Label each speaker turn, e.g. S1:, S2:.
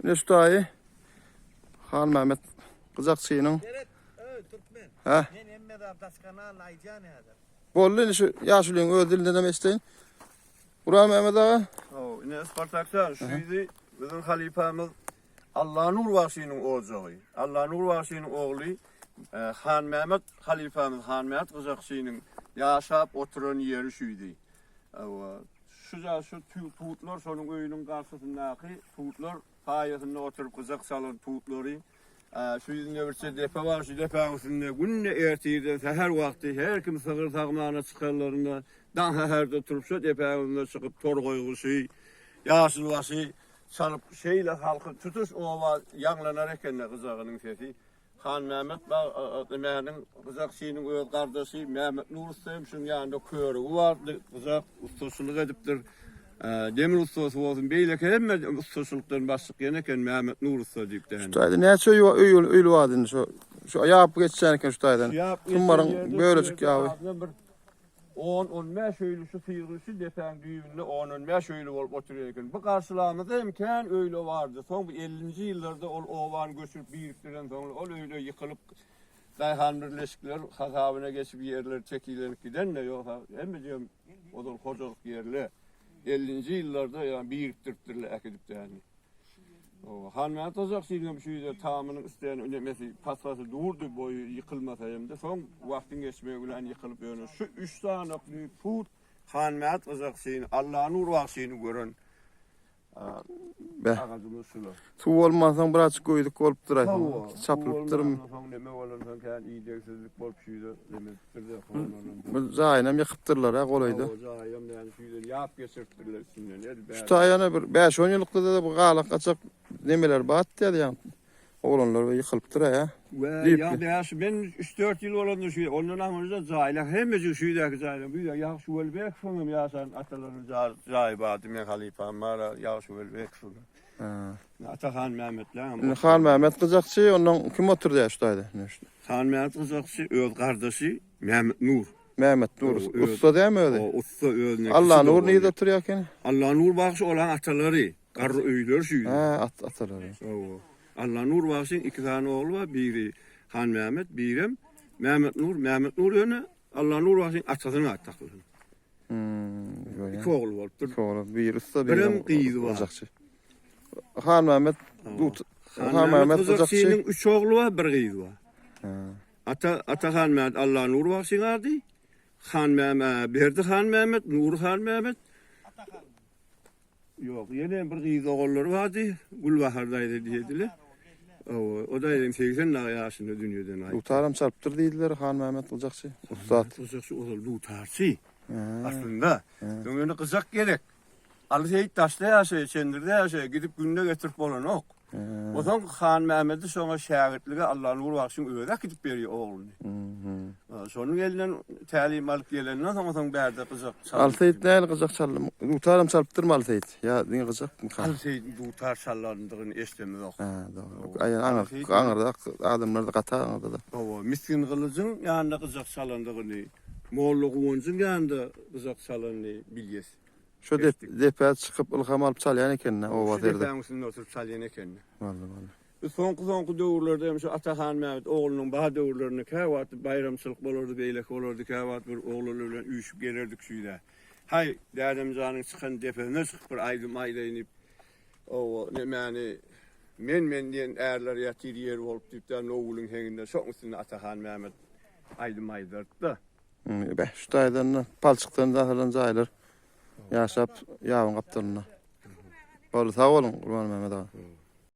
S1: Ine şu daýy Hanmämmet gyjakçynyň.
S2: Seret, öý türkmen.
S1: Hä?
S2: Men hemme zat daskanal aýdýan häzir.
S1: Boldy indi şu ýaşulyň öz dilinden hem eşdeýin. Gurbanmämmet aga.
S3: Hawa, ine Spartakjan şu ýüzi biziň halypamyz Allanur bagşynyň ojagy. Allanur bagşynyň ogly e, Hanmämmet halypamyz Hanmämmet gyjakçynyň ýaşap oturan ýeri şu ýüzi. Hawa, şu ja şu tutlar şonuň öýüniň garşysyndaky tutlar saýasynda oturyp gyjak çalan tutlary. Şu ýüzünde birçe depe bar, şu depäň üstünde günde ertirden säher wagty her kim sygyr sagmana çykanlarynda daň säherde turup şu depäň üstüne çykyp torgaý guşy, ýaşylbaşy çalyp şeýle halky tutuş oba ýaňlanar ekende gyjagynyň sesi. Hanmämmet bag Mäniň gyjakçynyň öz gardaşy Mämmet Nur ussa hem şuň ýanynda körügi bardy, gyjak ussaçylyk edipdir. Demir ussasy bolsun, beýleki hemme ussaçylykdan baş çykýan eken Mämmet Nur ussa diýip
S1: Şu taýda näçe öý öý öýli bardy indi şu şu ýap geçýän eken şu taýdan. Sumbaryň bölejik ýaby.
S3: On, on bäş öýli şu sygyr şu depäň düýbünde on-on bäş öýli bolup oturýan eken. Bu garşylamyzda hem kän öýle bardy. Soň bu ellinji ýyllarda ol obany göçürip birikdirensoňlar ol öýler ýykylyp, daýhan birleşikler hasabyna geçip ýerler tekizlenip giden-de, ýogsa hemmejigem ozal hojalyk ýerli. Ellinji ýyllarda ýa birikdiripdirler äkidip däni. Hanmämmet Hojak siziňem şu ýerde tamynyň üstüne ünemesi patkasy durdy boýy ýykylmasa hem-de soň wagtyň geçmegi bilen ýykylyp ýöne şu üç sany put Hanmämmet Hojakçyny Allanur bagşyny gören agajymyz şular.
S1: Suw bolmansoň birazjyk göýdük bolupdyr aý. Çapylypdyrmy?
S3: Soň neme bolansoň kän idegsizlik bolup şu ýerde neme edipdir-de
S1: Bu jaýynam ýykypdyrlar ha golaýda.
S3: Hawa jaýam näme şu ýerden ýap geçiripdirler üstünden.
S1: Şu taýana bir 5-10 ýyllykda-da bu galak gaçak nemeler bat diýýär ýa. Oglanlar we ýykylypdyr ha.
S3: We ýa bäş men 3-4 ýyl bolanda şu ondan aňyrda jaýlar hemmejik şu ýerdäki jaýlar. Bu ýer Ýagşy Welbekowyň hem ýaşan atalarynyň jaýy bardy men halypam bar Ýagşy Welbekowyň. Atahan Mämmetleň.
S1: Indi Hanmämmet gyjakçy ondan kim oturdy şu taýda?
S3: Hanmämmet gyjakçy öz gardaşy Mämmet Nur.
S1: Mämmet Nur ussa dämi özi?
S3: O ussa özüne.
S1: Allanur nirde oturýar eken?
S3: Allanur bagşy olaň atalary, garry öýleri şu ýerde.
S1: Hä, at atalary.
S3: Hawa. Allanur bagşyň iki sany ogly bar, biri Hanmämmet, birem Mämmet Nur. Mämmet Nur ýöne Allanur bagşyň atasynyň ady dakylan.
S1: Hmm,
S3: Iki ogly bolupdyr.
S1: Iki ogly, biri ussa, biri
S3: Birem gyzy bar.
S1: gyjakçy. Hanmämmet Dut Hanmämmet gyjakçy.
S3: Gyjakçynyň üç ogly bar, bir gyzy bar. Ata Ata Hanmämmet Allanur bagşyň ady. Hanmämmet Berdi Hanmämmet, Nury Hanmämmet. Ýok, ýene bir gyz ogullary bardy. Gülbahar daýza diýediler. Hawa, o daýzam 80 dagy ýaşynda dünýeden gaýtdy.
S1: Dutaram çalypdyr diýdiler Hanmämmet gyjakçy. Ussat.
S3: Gyjakçy ozal dutarçy. Aslynda. Öň ýöne gyjak gerek. Aly Seýit daşda ýaşaýar, Çendirde ýaşaýar, gidip günde getirip bolanok. Onsoň Hanmämmedi şoňa şägirtlige Allanur bagşyň özi äkidip berýär ogluny. Şonuň elinden tälim alyp gelenden soň soň bärde gyjak çaldy.
S1: Aly Seýit nähili gyjak çaldy? Dutaram çalypdyrmy Aly Seýit? Ýa diňe gyjakmy?
S3: Aly Seýidiň dutar çalandygyny eşdemizok.
S1: Hä, dogry. Aý, aňyr, aňyrda adamlar-da gaty aňyrda-da.
S3: Hawa, Misgin Gylyjyň ýanynda gyjak çalandygyny, Molla Guwanjyň ýanynda gyjak çalanyny bilýäs.
S1: Şu depä çykyp ylham alyp çalýan ekeni oba
S3: serde. Şu depäň üstünde oturyp çalýan ekeni.
S1: Walla walla.
S3: Bu soňky soňky döwürlerde hem şu Atahan Mämmet oglunyň bar döwürlerinde käwagt baýramçylyk bolardy beýleki bolardy käwagt bir oglanlar bilen üýşüp gelerdik şu ýere. Haý dädemjanyň çykan depesine çykyp bir aýdym aýdaýyn diýip oba nemäni men men diýen ärler ýatyr ýer bolup diýip dä Nowgülüň heňinde şoň üstünde Atahan Mämmet aýdym aýdardy-da.
S1: Beh, şu taýdan palçykdan jasalan jaýlar ýaşap ýabyň gapdalynda. Boldy, sag boluň Gurbanmämmet aga.